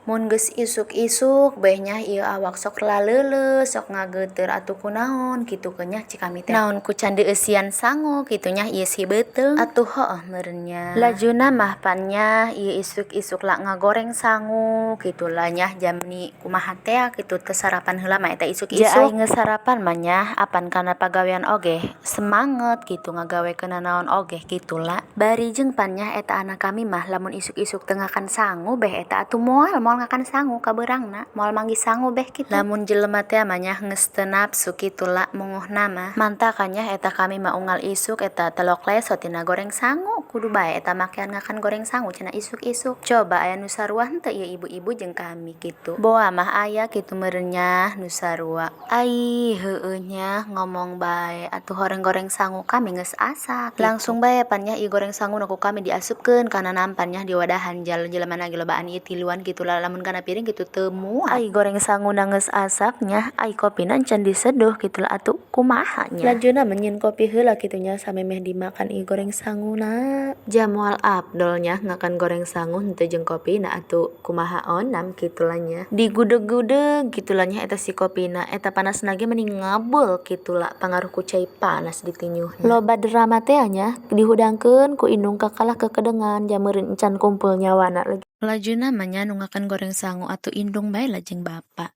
Mun geus isuk-isuk beh nya ieu awak sok laleuleus, sok ngageuteur atuh kunaon kitu ke nya cik kami teh. Naon ku can dieusian sangu kitu nya ieu si beuteung. Atuh heueuh meureun nya. Lajuna mah pan nya ieu isuk-isuk la ngagoreng sangu kitu lah nya jamni kumaha tea kitu teu sarapan heula mah eta isuk-isuk. Ja ai geus sarapan mah nya apan kana pagawean oge semanget kitu ngagawekeun nanaon oge kitu la. Bari jeung pan nya eta anak kami mah lamun isuk-isuk teu ngakan sangu beh eta atuh moal moal ngakan sangu kabeurangna moal manggih sangu beh kitu. Lamun jelema teh mah nya geus teu nafsu kitu la munguhna mah. Mantakan nya eta kami mah unggal isuk eta telok leso tina goreng sangu kudu bae eta makean ngakan goreng sangu cenah isuk-isuk. Coba aya nu sarua henteu ieu ibu-ibu jeung kami kitu. Boa mah aya kitu meureun nya nu sarua. Ai heueuh nya ngomong bae atuh horeng goreng sangu kami geus asak kitu. Langsung bae pan nya ieu goreng sangu nu ku kami diasupkeun kana nampan nya diwadahan jelema ge lobaan ieu tiluan kitu la lamun kana piring kitu teu muat. Ai goreng sanguna geus asak nya ai kopina encan diseduh kitu lah atuh kumaha nya. Lajuna mah nyieun kopi heula kitu nya samemeh dimakan ieu goreng sanguna. Ja moal afdol nya ngakan goreng sangu henteu jeung kopina atuh kumaha onam kitu lah nya. Digudeg-gudeg kitu lah nya eta si kopina eta panasna ge meni ngabul kitu lah pangaruh ku cai panas ditinyuhna. Loba drama tea nya dihudangkeun ku indung kakalah kekedengan ja meureun encan kumpul nyawana. Lajuna mah nya nu ngakan goreng sangu atuh indung bae lah jeung bapa.